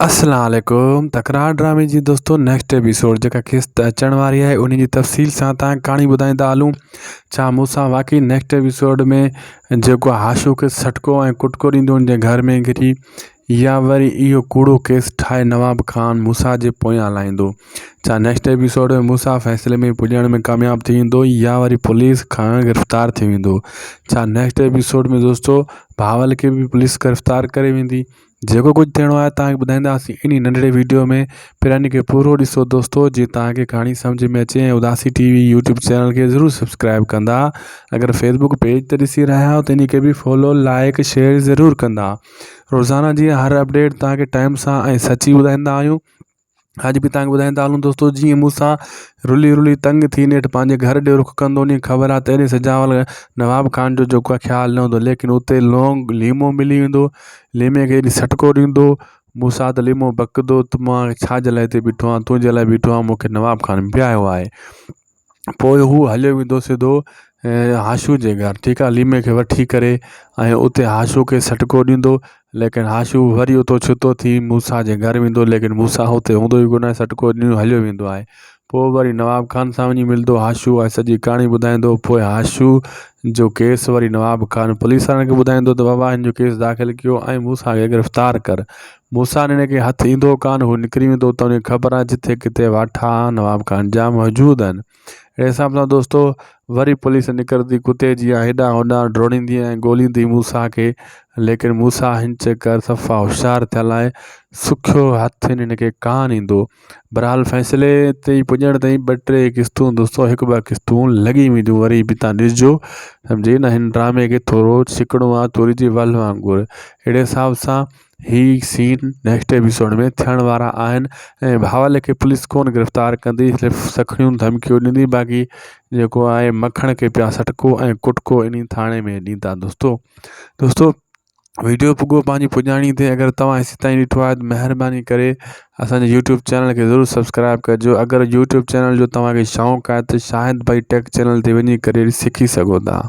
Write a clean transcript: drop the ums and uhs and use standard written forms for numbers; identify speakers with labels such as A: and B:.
A: اسلام عليڪم تڪرار ڊرامي جي دوستو نيڪسٽ ايپيسوڊ جيڪا قسط اچڻ واري آهي ان جي تفصيل سان تان ڪهاڻي ٻڌائيندا هلون ڇا مون سان واقعي نيڪسٽ ايپيسوڊ ۾ جيڪو هاشو کي سٽڪو ۽ ڪٽڪو ڏيندو ان جي گهر ۾ گهري يا وري اهو ڪوڙو ڪيس ٺاهي نواب خان موسيٰ جي پويان لائيندو ڇا نيڪسٽ ايپيسوڊ ۾ موسيٰ فيصلي ۾ پڄڻ ۾ ڪامياب ٿي ويندو يا وري پوليس کان گرفتار ٿي ويندو ڇا نيڪسٽ ايپيسوڊ ۾ دوستو بهاول کي به پوليس گرفتار ڪري ويندي جيڪو ڪجهه ٿيڻو آهي توهان کي ٻڌائينداسين انهي ننڍڙي ويڊيو ۾ پهريان ان کي پورو ڏسو دوستو جي توهان کي ڪهاڻي سمجهه ۾ اچي ۽ Udasi T V YouTube channel کي ضرور سبسڪرائب ڪندا اگر فيسبوڪ پيج تي ڏسي رهيا آهيو ته ان کي به فالو لائڪ شيئر ضرور ڪندا روزانه جي هر اپڊيٽ توهان کي ٽائيم سان ۽ سچي ٻڌائيندا آهيون اڄ به توهان کي ٻڌائيندا هلون دوستو جيئن مون سان رلي رلي تنگ ٿي نيٺ پنهنجي گهر ڏي رخ ڪندو انهي کي خبر آهي ته ايڏي سجاول نواب خان جو جيڪو آهي خيال نه هوندو ليڪن اتي لونگ ليمو ملي ويندو ليمي کي ايڏي سٽڪو ڏيندو مون سان ته ليمو بڪندو ته مان ڇا جي لاء هتي بيٺو آهيان تنهنجي لاء بيٺو آهيان مون کي نواب خان بيهايو آهي پوء هو هليو ويندو سڌو هاشو جي گهر ٺيڪ آهي ليمي کي وٺي ڪري ۽ اتي هاشو کي سٽڪو ڏيندو ليڪن هاشو وري اتو ڇتو ٿي موسيٰ جي گهر ويندو ليڪن موسيٰ اتي هوندو ئي ڪونه سٽڪو ڏنو هليو ويندو آهي پوء وري نواب خان سان وڃي ملندو هاشو ۽ سڄي ڪهاڻي ٻڌائيندو پوء هاشو جو ڪيس وري نواب خان پوليس وارن کي ٻڌائيندو ته بابا هن جو ڪيس داخل ڪيو ۽ موسيٰ کي گرفتار ڪر موسيٰ هن کي هٿ ايندو ڪانه هو نڪري ويندو ته ان کي خبر آهي جٿي ڪٿي واٺا نواب خان جا موجود آهن اهڙي حساب سان دوستو وري پوليس نڪرندي ڪتي جيان هيڏانهن هوڏانهن ڊوڙيندي ۽ ڳوليندي موسيٰ کي ليڪن موسيٰ هن چڪر صفا هوشيار ٿيل آهي سکيو هٿ هن کي ڪانه ايندو بهرحال فيصلي تي پڄڻ تائين ٻه ٽي قسطون دوستو هڪ ٻه قسطون لڳي وينديون وري به تان ڏسجو سمجهي نه هن ڊرامي کي ٿورو ڇڪڻو آهي توري جي ول وانگر اهڙي حساب سان هي سين نيڪسٽ ايپيسوڊ ۾ ٿيڻ وارا آهن ۽ بهاول کي پوليس ڪون گرفتار ڪندي صرف سکڻيون ڌمڪيون ڏيندي باقي جيڪو آهي مکڻ کي پيا سٽڪو ۽ ڪٽڪو انهي ٿاڻي ۾ ڏيندا دوستو دوستو ويڊيو پڳو پنهنجي پڄاڻي تي اگر توهان هيسي تائين ڏٺو آهي ته مهرباني ڪري اسانجي يوٽيوب چينل کي ضرور سبسڪرائب ڪجو اگر يوٽيوب چينل جو توهان کي شوق آهي ته شاهد ڀائي ٽيڪ چينل تي وڃي ڪري سکي سگهو ٿا.